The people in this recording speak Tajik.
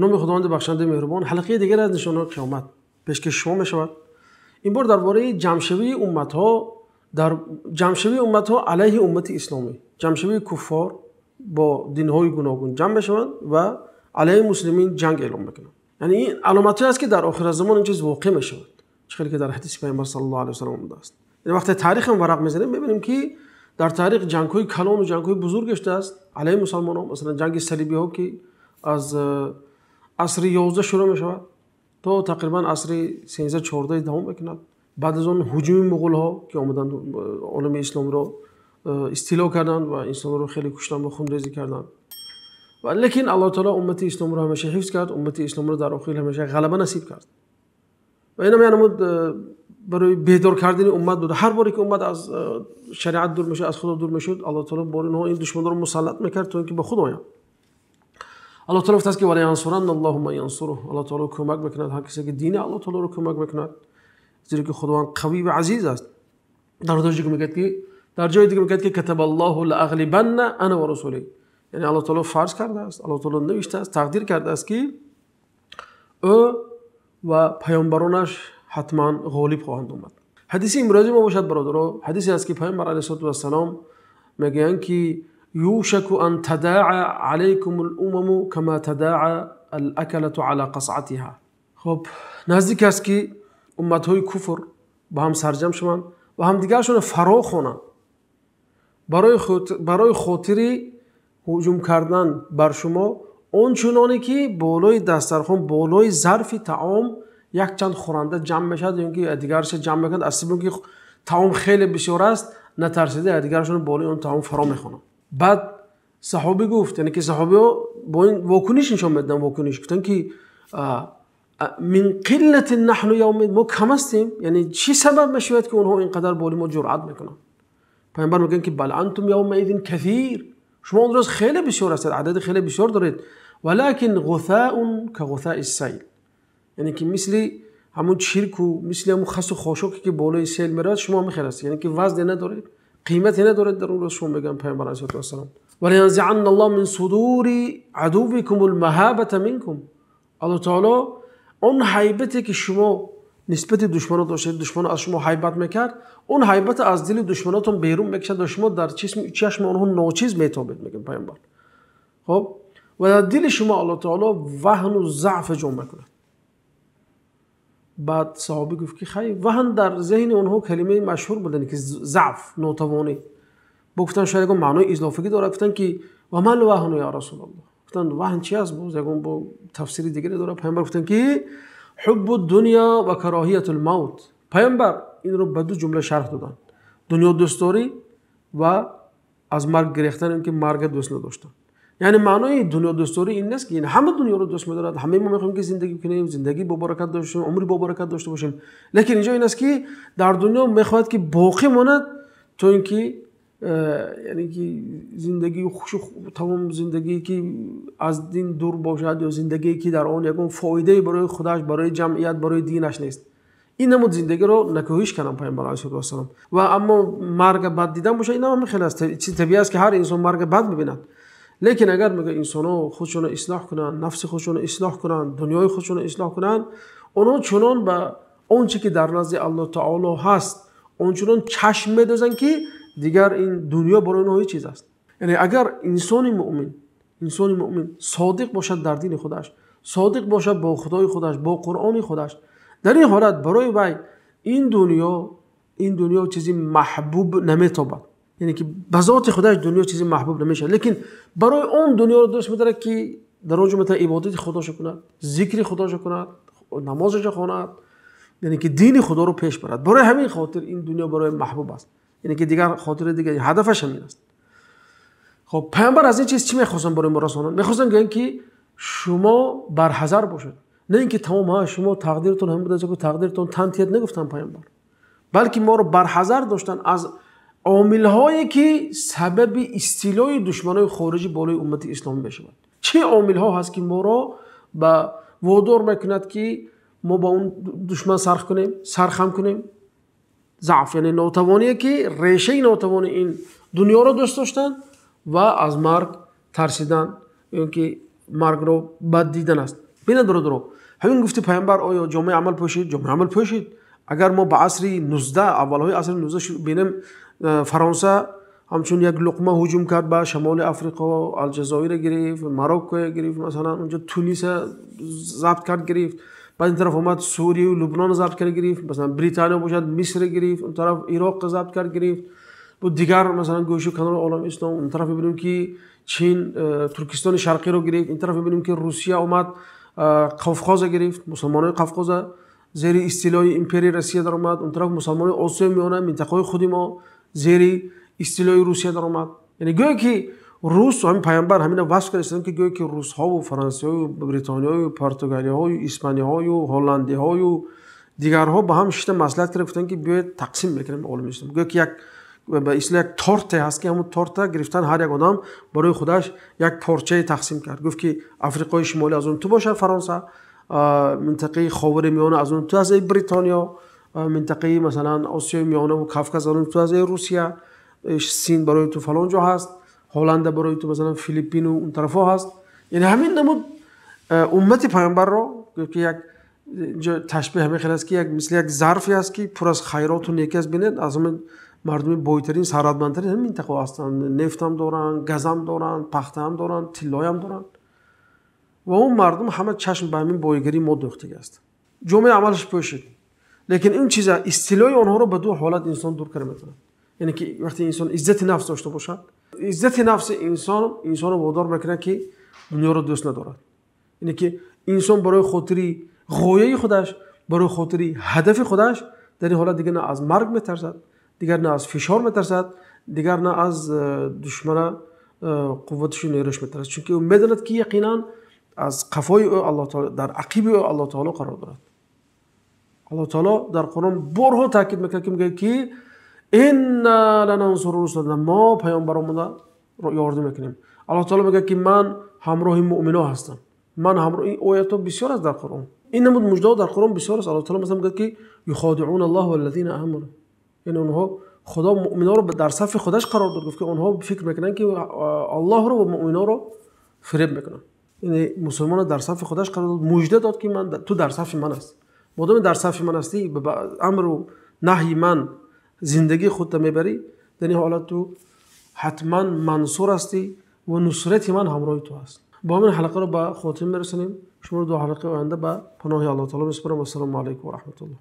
Ба номи Худованди бахшандаи меҳрубон, ҳалқаи дигар аз нишонаҳои қиёмат пешкаши шумо мешавад. Ин бор дар бораи ҷамъшавии умматҳо дар ҷамъшавии умматҳо алайҳи уммати исломӣ, ҷамъшавии куффор бо динҳои гуногун ҷамъ мешаванд ва алайҳи муслимин ҷанг эълон мекунанд. Яъне ин аломатҳое аст, ки дар охири замон ин чиз воқеъ мешавад. Чӣ ки дар ҳадиси Паёмбар саллаллоҳу алайҳи васаллам омадааст. Яъне вақте таърих ҳам варақ мезанем, мебинем, ки дар таърих ҷангҳои калон ва ҷангҳои бузург гаштааст алайҳи мусулмонон. Масалан, ҷанги салибиҳо, ки аз асри 11 шурӯъ мешавад то тақрибан асри 13, 14 идома мекунад. Баъд аз он ҳуҷуми муғулҳо, ки омаданд, олами исломро истило карданд ва инсонҳоро хеле куштанд ва хунрезӣ карданд. Ва лекин Аллоҳи таъоло уммати исломро ҳамеша ҳифз кард, уммати исломро дар охир ҳамеша ғалаба насиб кард. Ва ин ҳам яъне барои бедор кардани уммат буд. Ҳар боре ки уммат аз шариат дур мешуд, аз Худо дур мешуд, Аллоҳи таъоло бар инҳо ин душманонро мусаллат мекард то инки ба худ оянд. Аллоҳи таъоло фармудааст, ки وَلَيَنْصُرَنَّ اللَّهُ مَنْ يَنْصُرُهُ. Аллоҳи таъоло кӯмак мекунад ҳар касе ки дини Аллоҳи таъолоро кӯмак мекунад, зеро ки Худованд қавӣ ва азиз аст. Дар ҷои дигар мегӯяд, ки дар ҷои дигар мегӯяд, ки كَتَبَ اللَّهُ لَأَغْلِبَنَّ أَنَا وَرُسُلِي. Яъне Аллоҳи таъоло фарз кардааст, Аллоҳи таъоло навиштааст, тақдир кардааст, ки ӯ ва паёмбаронаш ҳатман ғолиб хоҳанд омад. Ҳадиси имрӯзи мо бошад, бародаро, ҳадисе аст, ки Паёмбар алайҳиссалоту вассалом мегӯянд, ки يوشك أن تداعى عليكم الأمم كما تداعى الأكلة على قصعتها. خب, наздик аст, ки умматҳои куфр ба ҳам сарҷамъ шаванд ва ҳамдигарашонро фаро хонанд барои хотири ҳуҷум кардан бар шумо, он чуноне ки болои дастархон, болои зарфи таом якчанд хӯранда ҷамъ мешавад ё инки дигарашро ҷамъ мекунад. Аз сабаби ки таом хеле бисёр аст, натарсида дигарашонро болои он таом фаро мехонанд. Баъд саҳобӣ гуфт, яъне ки саҳобиҳо бо ин вокуниш нишон медоданд, вокуниш гуфтанд, ки من قلة نحن يومئذ, мо кам ҳастем, яъне чӣ сабаб мешавад, ки онҳо инқадар болои мо ҷуръат мекунанд? Паёмбар мегӯянд, ки بل أنتم يومئذ كثير, шумо он рӯз хеле бисёр ҳастед, адади хеле бисёр доред. ولكن غثاء كغثاء السيل, яъне ки мисли ҳамон чирку, мисли ҳамон хасу хошоке, ки болои сел меравад, шумо ҳам хел ҳастед, яъне ки вазне надоред, қимате надоред дар он рӯз шумо, мегӯянд Паёмбар алайҳиссалоту вассалом. ولينزعن الله من صدور عدوكم المهابة منكم. Аллоҳ таъоло он ҳайбате, ки шумо нисбати душманон доштед, душман аз шумо ҳайбат мекард, он ҳайбат аз дили душманотон берун мекашад ва шумо дар чашми онҳо ночиз метобед, мегӯянд Паёмбар. Хоб, ва дар дили шумо Аллоҳ таъоло ваҳну заъф ҷо мекунад. Баъд саҳобӣ гуфт, ки хай, ваҳн дар зеҳни онҳо калимаи машҳур буд, ки заъф, нотавонӣ. Бо гуфтан, шояд ягон маънои изофагӣ дорад. Гуфтанд, ки وما الوهن يا رسول الله. Гуфтанд, ваҳн чи аст? Боз ягон бо тафсири дигаре дорад. Паёмбар гуфтанд, ки حب الدنيا وكراهية الموت. Паёмбар инро ба ду ҷумла шарҳ доданд: дунё дӯстдорӣ ва аз марг гирехтан, ин ки марга дӯст надоштан. Яъне маънои дунё дӯстдорӣ ин нест, ки ҳама дунёро дӯст медорад, ҳамаи мо мехоҳем, ки зиндагӣ кунем, зиндагӣ бо баракат дошта бошем, умри бо баракат дошта бошем. Лекин инҷо ин аст, ки дар дунё мехоҳад, ки боқӣ монад, то ин ки яъне ки зиндагии хушу тамом, зиндагие ки аз дин дур бошад ё зиндагие ки дар он ягон фоидае барои худаш, барои ҷамъият, барои динаш нест, ин намуд зиндагиро накӯҳиш кардам Паёмбар алайҳиссалоту вассалом. Ва аммо марга бад дидан бошад, ин ҳам хеле аст, чизи табиӣ аст, ки ҳар инсон марга бад мебинад. Лекин агар мега инсонҳо худшонро ислоҳ кунанд, нафси худшонро ислоҳ кунанд, дунёи худшонро ислоҳ кунанд, онҳо чунон ба он чи ки дар назди Аллоҳ таоло ҳаст, он чунон чашм медозанд, ки дигар ин дунё барои онҳо ҳеҷ чиз аст. Яъне агар инсони муъмин содиқ бошад дар дини худаш, содиқ бошад бо Худои худаш, бо Қуръони худаш, дар ин ҳолат барои вай ин дунё чизи маҳбуб наметобад, яъне ки ба зоти худаш дунё чизи маҳбуб намешавад. Лекин барои он дунёро дӯст медорад, ки дар он ҷо метавонад ибодати худошо кунад, зикри худошо кунад, намозашо хонад, яъне ки дини худоро пеш барад. Барои ҳамин хотир ин дунё барои маҳбуб аст, яъне ки дигар хотири дигар ҳадафаш ҳамин аст. Хоб, паёмбар аз ин чиз чӣ мехостанд барои мо расонанд? Мехостанд гӯянд, ки шумо барҳазар бошед, на ин ки тамом ҳа, шумо тақдиртон ҳамин буда, тақдиртон тантият. Нагуфтанд паёмбар, балки моро барҳазар доштанд аз омилҳое, ки сабаби истилои душманои хориҷӣ болои уммати исломӣ мешавад. Чӣ омилҳо ҳаст, ки моро ба водор мекунад, ки мо ба он душман сарх кунем, сархам кунем? Заъф, яъне нотавоние, ки решаи нотавонӣ ин дунёро дӯст доштан ва аз марг тарсидан ё ки маргро бад дидан аст. Бинед бародаро, ҳамин гуфти пайғамбар оё ҷомаи амал пӯшид? Ҷомаи амал пӯшид. Агар мо ба асри 19, аввалҳои асри 19 бинем, Фаронса ҳамчун як луқма ҳуҷум кард ба шамоли Африқо, Алҷазоира гирифт, Марокко гирифт, масалан онҷо Туниса забт кард гирифт, баъд ин тараф омад Сурия ва Лубнон забт кард гирифт, масалан Британия бошад Миср гирифт, он тараф Ироқ забт кард гирифт, бу дигар масалан гӯшу канори олами ислом, он тараф мебинем ки Чин Туркистони Шарқиро гирифт, ин тараф мебинем ки Русия омад Қавқоза гирифт, мусулмонони Қавқоза зери истилои империяи Россия даромад, он тараф мусулмонони Осиёи Миёна, минтақаҳои худи мо зери истилои Русия даромад. Яъне гӯё ки рус, ҳамин пайғамбар ҳамина васф карда ки гӯё ки русҳову фаронсиҳою бритониёю португалиҳою испаниҳою ҳолландиҳою дигарҳо ба ҳам шишта маслиҳат карда гуфтанд ки биёед тақсим мекунем олами ислом. Гӯё ки як ба истилоҳ як торте ҳаст ки ҳамон торта гирифтан ҳар як одам барои худаш як порчае тақсим кард. Гуфт ки Африқои Шимолӣ аз он ту бошад Фаронса, минтақаи Ховари Миёна аз он ту аз Бритониё, минтақаи масалан Осиёи Миёна ва Кавказ аз он ту аз Русия, Син барои ту фалон ҷо ҳаст, Ҳолланда барои ту масалан Филиппину он тарафҳо ҳаст. Яъне ҳамин намуд уммати пайғамбарро гуфт ки як инҷо ташбеҳ ҳамин хел аст ки як мисли як зарфе аст ки пур аз хайроту некӣ аст. Бинед, аз ҳамин мардуми бойтарин, сарватмандтарин ҳамин минтақаҳо ҳастанд. Нефтам доранд, газам доранд, пахтаам доранд, тиллоям доранд. Ва он мардум ҳама чашм ба ҳамин бойгарии мо дӯхтагӣ аст. Ҷомеи амалаш пӯшид. Лекин ин чиза истилои онҳоро ба ду ҳолат инсон дур карда метавонад. Яъне ки вақте инсон иззати нафс дошта бошад, иззати нафси инсон инсонро водор мекунад ки дунёро дӯст надорад. Яъне ки инсон барои хотири ғояи худаш, барои хотири ҳадафи худаш дар ин ҳолат дигар на аз марг метарсад, дигар на аз фишор метарсад, дигар на аз душмана қувватишу нерӯш метарсад. Чунки ӯ медонад ки яқинан аз қафои ӯ Аллоҳ таоло, дар ақиби ӯ Аллоҳ таоло қарор дорад. Аллоҳ таоло дар Қуръон борҳо таъкид мекунад ки мегӯяд ки инна ланансуру русулана, мо паёмбаронро ёрдӣ мекунем. Аллоҳ таоло мегӯяд ки ман ҳамроҳи муъмино ҳастам. Ман ҳамроҳ, ин оятҳо бисёр аст дар Қуръон. Ин намуд муждаҳо дар Қуръон бисёр аст. Аллоҳ таоло масалан мегӯяд ки юходиуна Аллоҳ валлазина аману, яъне онҳо Худо муъминоро дар сафи худаш қарор дод, гуфт ки онҳо фикр мекунанд ки Аллоҳро ва муъминоро фиреб мекунанд. Яъне мусулмонро дар сафи худаш қарор дод, мужда дод ки ту дар сафи ман ҳастӣ. Модоме дар сафи ман ҳастӣ, ба амру наҳйи ман зиндагии худро мебарӣ, дар ин ҳолат ту ҳатман мансур ҳастӣ ва нусрати ман ҳамроҳи ту ҳаст. Бо ҳамин ҳалқаро ба хотима мерасонем. Шуморо ду ҳалқаи оянда ба паноҳи Аллоҳ таоло месупорам. Ассалому алайкум ва раҳматуллоҳ.